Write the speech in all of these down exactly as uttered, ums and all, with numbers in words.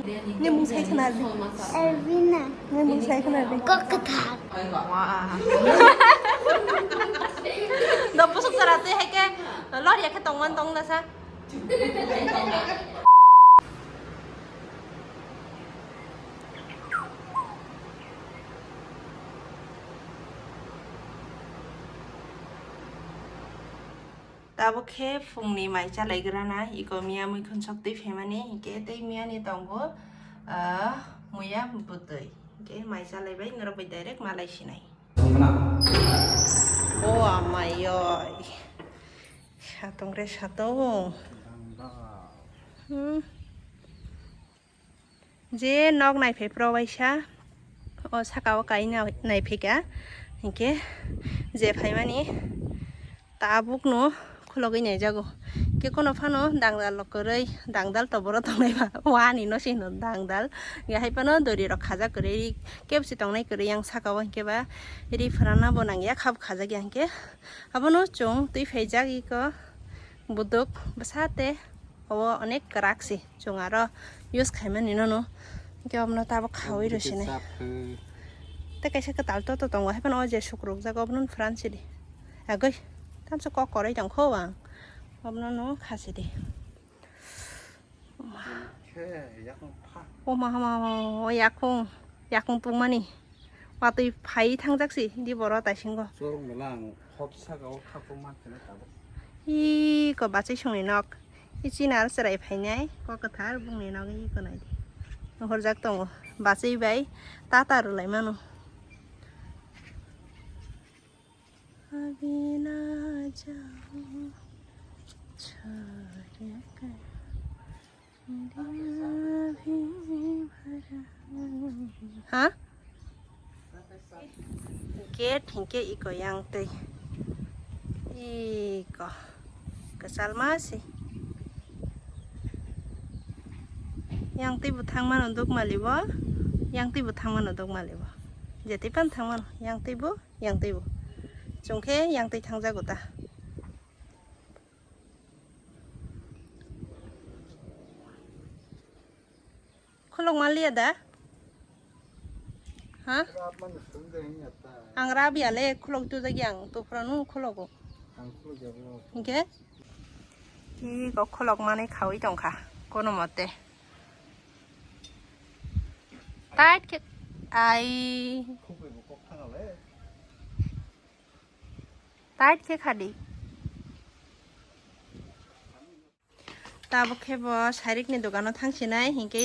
Ni mung sai khna di. Elvina. Ni mung sai khna di. Kok kwthar. Wah. Do pusuk sara twi hai khe lor ya khe tongman tong na sa. Tabuk khe phungni mai chalaigrana, iko miya muikhun sok twi phaimani, hinkhe tei miyani tongo, ah, muya bwtwi. Hinkhe mai chalaibai, norok bai direct malai sinai. O amai oi. Satong re satong. Hmm. Je nok naiphai pro waisa, o saka o kaina naiphaikha, hinkhe je phaimani tabukno khulogwi naijago. Khe kono phano dangdal rok kwrwi, dangdal to boro tongnai ba, wani no se hino dangdal. Hinkhe hai phano dori rok khajak kwrwi, kebo se tongnai kwrwi yang saka o, hinkhe ba ri phrana bo nangya, khabo khajak ya hinkhe. Abono chwng twi phaijak iko buduk bwsa tei. Obo onek kwrak se, chwng aro use khaimani nono. Hinkhe obono tabuk khaui rw sinai. Tei kaisa kwtal toto tongo, haiphano o je sukrukjak, obono phuran sidi. Agoi, tamsa kok kwrwi tongkho ang. Obono no kha sidi. O ma, ma, ma, o yakung, yakung tungmani. Watwi phai thangjak si, di boro taisingo. Chorong bela ang hot saka o khakung ma kheno tabuk. Iko bachai songni nok. I chini aro chwrai phainai, kok kwthar bungni nok iko nai di. Nuhurjak tongo. Bachai bai tata rwlai mano. Abina jao chhaya ka. Ha? Gate hinkhe iko yang twi. Iko. Kwchal ma se. Yang twi bo thang mano duk mali bo. Yang twi bo thang mano duk mali bo. Jeti pan thang mano. Yang twi bo, yang twi bo. Chwng khe yang twi thang jago ta. Khulok maliya da? Ha? Ang rabiya le khulok tu jagi ang tu phranu khulogo. Hinkhe? Iko khulok mani khaui tongkha kono mote. Tight khe ai. Tight khe khadi. Tabuk khe bo sairikni dogano thangsinai, hinkhe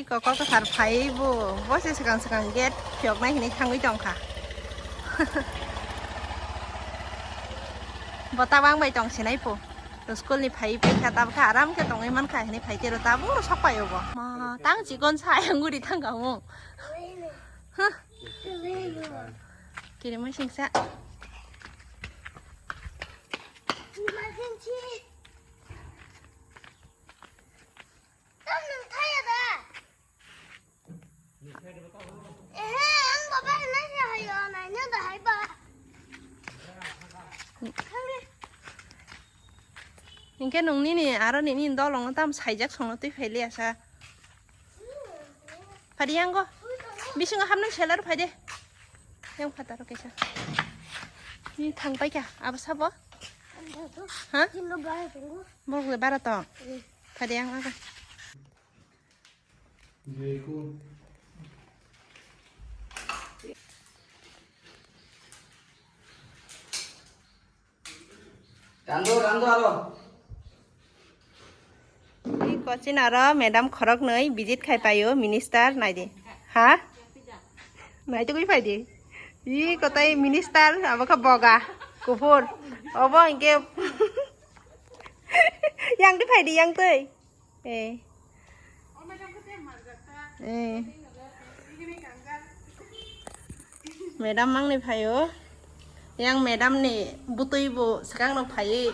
iko kok kwthar phai bo, bo se swkang swkang gate phiyoknai hinwi thangwi tongkha. Bo tabang bai tongsinai po. School ni phai paikha, tabuk khe aram khe tongwi mankha hinwi phai tero tabuk sok pai obo. Ma, tang chikon sa yang guri thangkha mo. Huh? Kiri masing sa. Hinkhe nung nini aro nini dolong no tam saijak songno twi phailiya sa. Phadi yango. Bisingo hapnai seller phai de. Yang phataro kaisa. Ni thang pai kha abo sabo? Ha? Borok le bara tong. Phadi yang aga. Rando, rando aro. I coaching aro madam khoroknwi visit khai paio minister naidi. Ha? Naitugwi phaidi. I kotai minister abo kha boga kuphur. Obo hinkhe yang twi phaidi yang twi. Eh. Eh. Madam mangni phaio. Yang madam ni butui bo swkang no phaiwi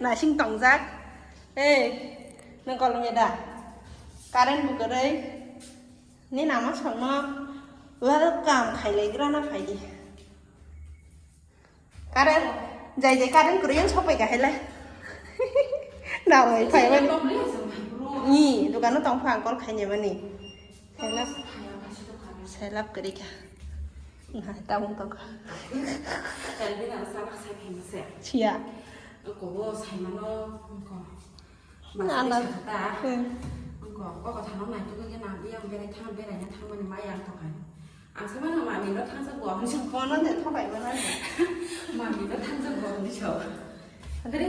nasing tongjak. Eh, nang kol meda. Current bo kwrwi. Ni nama songno welcome khailaigrana phaidi. Current, jai jai current kwrwi ang sopai kahai le. Narwai phai mani. Ni, dukan Ano tong pha ang call khainai mani. Selap. Selap kwrwi kha. Nah, tabung tong kha. Elvin ang sabak sai phai mase. Siya. Ko bo sai mano ko. Masai sakata. Hmm. Ko ko thano nai tu ke na biang berai thang berai na thang mani mai ang to kan. Ang sama no mami no thangsa gua hon sing. Kono de thokai mana de. Mami no thangsa gua hon sing. Kare.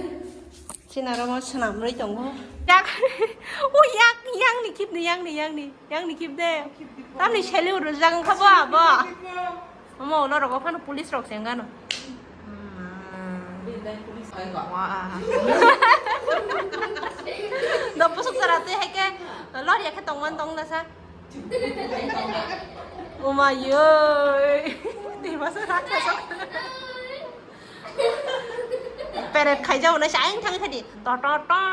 Sinaro mo swnam roi tongo. Yak. O yak, yang ni kip ni, yang ni, yang ni, yang ni kip de. Tamni seli uru jang khabo abo. Omo ulo rogo phano police rok sengano. Wah. Do pusuk sara te heke lor ya khe tongman tong dasa. Uma yoi. Di masa rakha sok. Peret khai jao na sa aing thang khadi. To to to.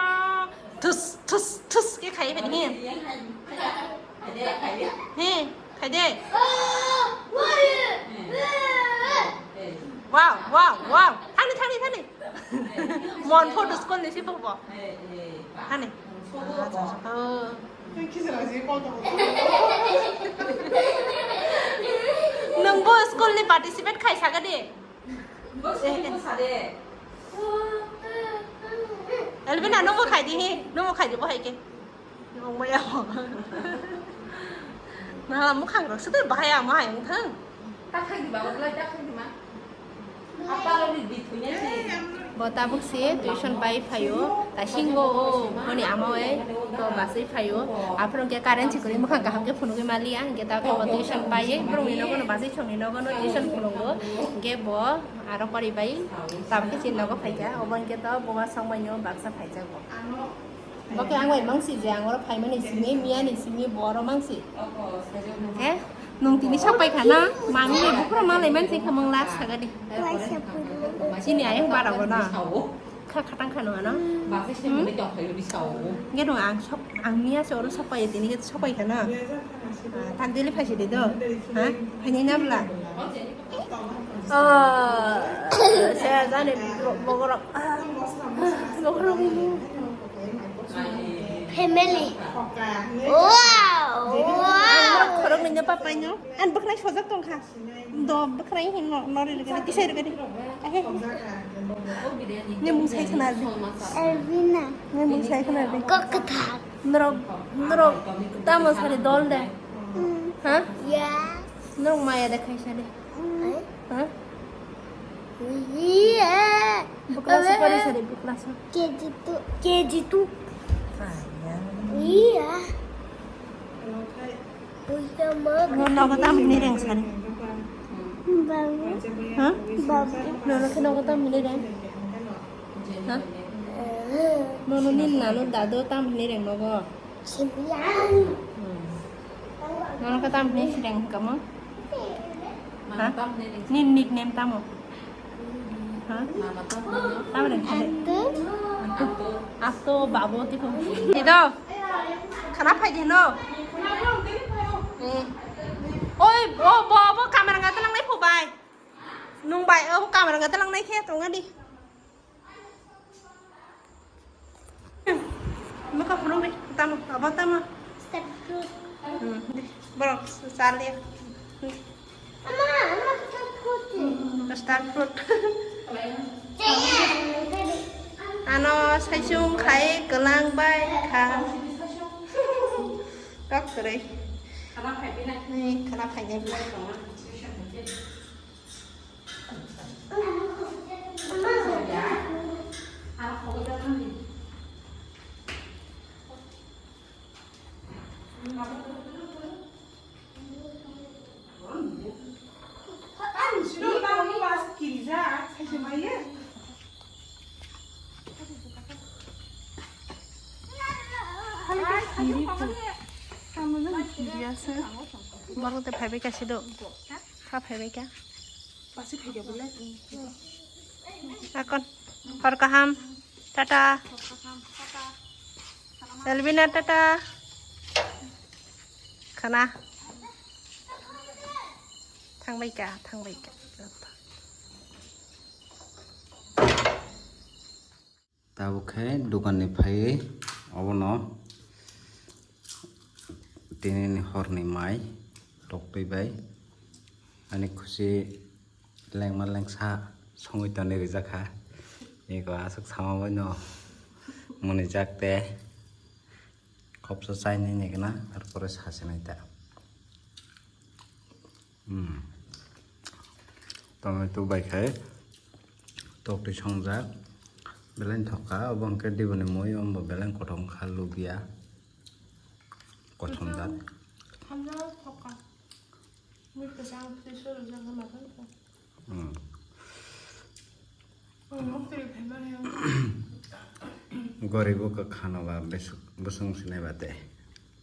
Thus thus thus ke khai khadi. He, khai de. Wow, wow, wow. Thani, thani, thani. Mon photo school ni si bo. Thani. Nungbo school ni participate khai saga de. Elvina, nungbo khai di he. Nungbo khai di bo hai ke. Nung maya ho. Nala mukhang rok sete bahaya ma yang thang. Ta khai di ba, ta khai di ma. Apa lo di di thunya si. Bo tabuk si tuition pai phaio. Ta singo o boni ama oi to basai phaio. Aphuru ke current si kuri mukhang kaham ke phunugwi mali ang ke ta ke bo tuition pai e. Bro ni nogo no basai chong ni nogo no tuition phunungo. Ke bo aro pori bai tabuk ke si nogo phaikha. Obo ke to bo ma song bai no baksa phaijago. Bo khe ang bai mang si je ang oro phaimani simi, miyani simi, bo oro mang si. He? Nung tini sapai khana, mami bai bukhra malai man se khamang la saga di. Chini ayang bara bo na. Kha khatang khano ano. Hmm? Nge dong ang sok, ang miya se oro sapai tini ke sapai khana. Ah, tan dili phai si de do. Ha? Phaini na bla. Oh, saya jani bogorok. Bogorok. Family. Wow, wow. Khorok nini papa nyo. An bwkhwnai sojak tong kha. Do bwkhwnai hin no, no ri ri kani, kisai ri kani. Ahe. Ni mung sai khna di. Elvina. Ni mung sai khna di. Kokthar. Norok, norok tamo sari dol de. Hmm. Ha? Yes. Norok maya de khai sari. Hmm. Ha? Iya. Bukla se pari sari, bukla se. K G two. K G two. Iya. Iya, ma. No, no, kata mini reng sari. Babu. Ha? Babu. No, no, kena kata mini reng. Ha? Eh. No, no, nin na, no, dado tam mini reng nogo. Sibiyang. Hmm. Nono khe tamo hinwi sireng hwnkha mo? Ha? Nini nickname tamo? Ha? Tamo reng kha de? Ato. Ato, babo, tipo. Ido. Khana phai di no. Eh. Oi, bo, bo, bo, camera nga talang nai phu bai. Nung bai, o camera nga talang nai khe tonga di. Maka phunuk di, tamo, abo tamo. Star fruit. Hmm, di, borok, sal ya. Ama, ama, star fruit. Hmm, star fruit. Ano saisung khai kelang bai kha. Kok kere. Ni, khana phai nai. Borok tei phaibai kha sido. Kha phaibai kha. Akon. Hor kaham. Tata. Elvina, tata. Khana. Thangbai kha, thangbai kha. Tabuk khe dukan ni phaiwi obono Tini ni horni mai toktwi bai ani khusi lengma lengsa songwi toni rijak kha. Eko aswk sama bai no mwnijak te khopsa chainai ni gana, arpore sasinai ta. Hmm. Tomato bai khai toktwi songjak, belai thok kha. Obo hwnkhe diboni mui, omo belai kothom kha, lubia kothom jat. Hamjak thok kha. Mui kwchang twi suru jagwi ma thang kha. Hmm. Goribo kwkhano ba bwswk, bwswng sinai ba tei.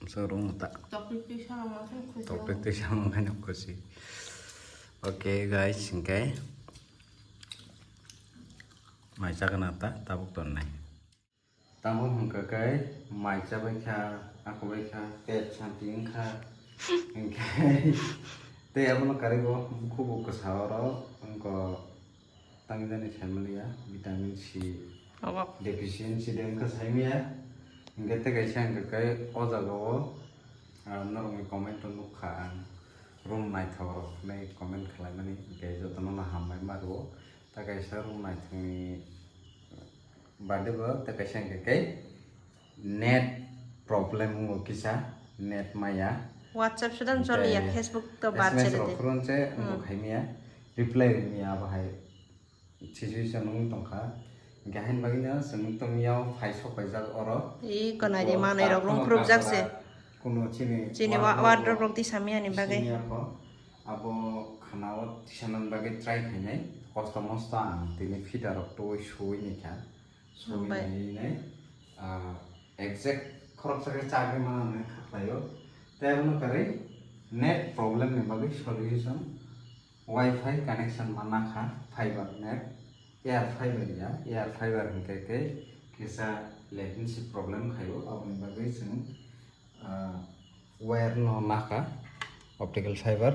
Bwswk rwngno ta. Topic twi sama ma thang khusi. Topic twi sama ma thang khusi. Okay guys, hwnkhe mai chakna ta tabuk tonnai. Tamo hwnkha khe mai chabai kha, akwbai kha, pet santi wngkha. Hwnkhe tei abono karwi bo bukhubo kwsa oro wngkha, tangwi jani saimaliya, vitamin C deficiency de wngkha saimaya. Hwnkhe tei kaisa hwnkha khe o jaga o, ah, norokni comment o nukha ang, room naithok rok hinwi comment khwlaimani, hwnkhe jotono no hambai ma rwo. Tei kaisa room naithokni Bade bo tei kaisa hwnkhe khe net problem wngo kisa, net maya. WhatsApp sudan choliya, Facebook to bad S M S chede rok de. Phurun se wngbo khaimaya, reply rwmaya abo hai situation wng tongkha. Hwnkhe haini bagwino chwng tongmiyao phai sok paijak oro. Ih, konai de manwi rok rung phurupjak se. Kuno chini chini wardrobe rok tisamiyani bagwi. Siniya kho. Abo khana o tisanani bagwi try khainai. Kosto mosto ang tini fida rok twi suwi ni kha. Suwi nai nai, ah, exact khoroksa khe chagwi mano hinwi kha khlaio. Tei abono kwrwi net problem ni bagwi solution, wifi connection manna kha, fiber net, air fiber ya, air fiber hinkhe khe kisa latency problem khaio, aboni bagwi chwng ah, wire no nakha, optical fiber,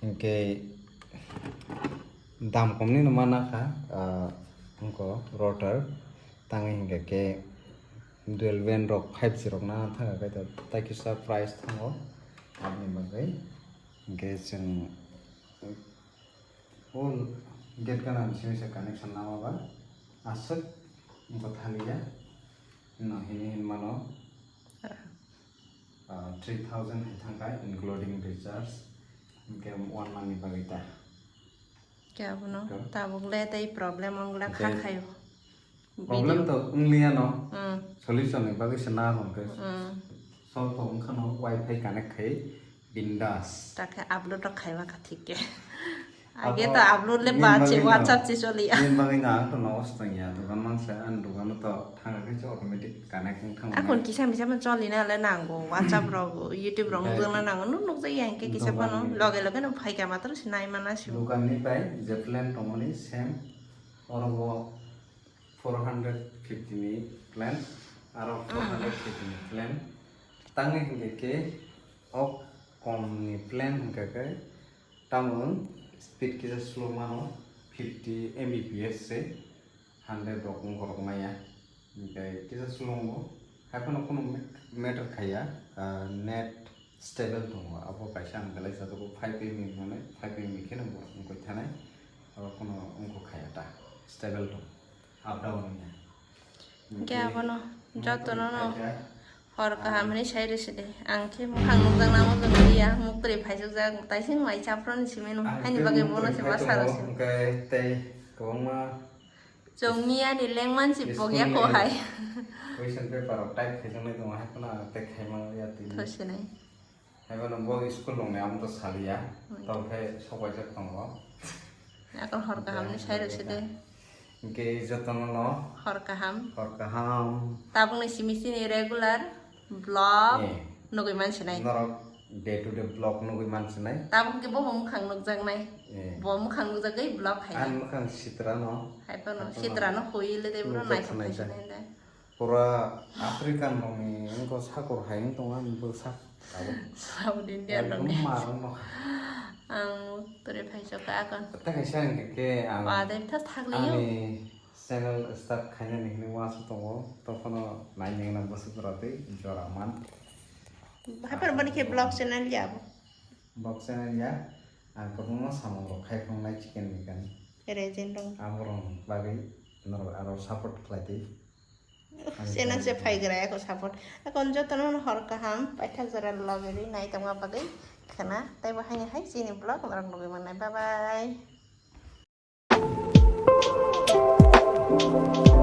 hinkhe dam komni no ma nakha, ah, wngkha router, tangwi hinkhe khe dual band rok five G rok nana thangkha khe, tei kisa price thango, aboni bagwi hinkhe chwng o gate gana ni simi se connection nama ba aswk wngkha thaliya no hini hinmano. Ah, three thousand hai thangkha, including recharge, hinkhe one month ni bagwi ta. Khe abono tabuk le tei problem wng le kha khaio. Problem to wngliya no, solution ni bagwi se na hwnkhe solve to wngkha no, wifi connect khai bindas. Ta khe upload rok khaiba kha thik khe. Age to upload le ba che WhatsApp che choli ya. Nini bagwi no ang to nogo stong ya, dogan mangsa ang dogan to thang khe se automatic connect wng thang. Akon kisa misa ma choli na le nango, WhatsApp rok, YouTube rok nukjak na nango, nuk nukjak ya hwnkhe kisa phano loge loge no phai kha matro se nai mana se. Dogan ni bai je plan tongmani same oro bo four hundred fifty ni plan, aro four hundred fifty ni plan. Tangwi hwnkhe khe o kom ni plan hwnkhe khe tamo speed kisa slow mano, fifty M B P S se, hundred rok wngkhorok maya. Hwnkhe kisa slow wngo, haiphano kheno matter khaiya, ah, net stable tongo, abo kaisa ang belai chajago, five M B hinmani, five M B kheno bo wngkoi thanai, abo kheno wngkho khaiya ta, stable tongo, up down wngya. Hwnkhe abono jotono no hor kaham hinwi sai rwsidi, ang khe mukhang nukjakna muchung liya, muktwi phaisukjak, taising mai chaphroni simi no, haini bagwi bono se ma sa rwsidi. Hwnkhe tei kwbangma Chwng miya ni lengman si pokya ko hai. Question paper rok type khaijaknai tongo, hai phano ang tei khai manliya tini. Thosinai. Hai phano bo school rokni amo to saliya. Tong khe sok paijak tongo. Akon hor kaham ni sai rok se de. Hwnkhe jotono no. Hor kaham. Hor kaham. Tabuk ni simi sini regular vlog nugui man sinai. Norok day to day vlog nugui man sinai. Tabuk ke bo mukhang nukjaknai. Bo mukhang nukjagwi vlog hai. Ani mukhang sitra no. Hai phano sitra no hui le de bro nai thok sinai da. Pura African rokni wngkha sakur hai wng tongo ani bwsa. South Indian rokni. Mar wng nokha. Ang tore phai sok akon. Tei kaisa hwnkhe ang ani channel start khainani hinwi uansuk tongo, tongphano nainwi wngna bwswk rwtwi jora man. Haphar bani khe vlog channel ya bo. Vlog channel ya, ang kwbangma samung rok khai phunuknai chicken mikan. Rejin rong. Aborok bagwi norok aro support khlai di. Channel se phai gra ya ko support. Akon jotono hor kaham paithak jora logeri nai tongma bagwi khna tei bo haini hai chini vlog norok logwi mannai. Bye bye.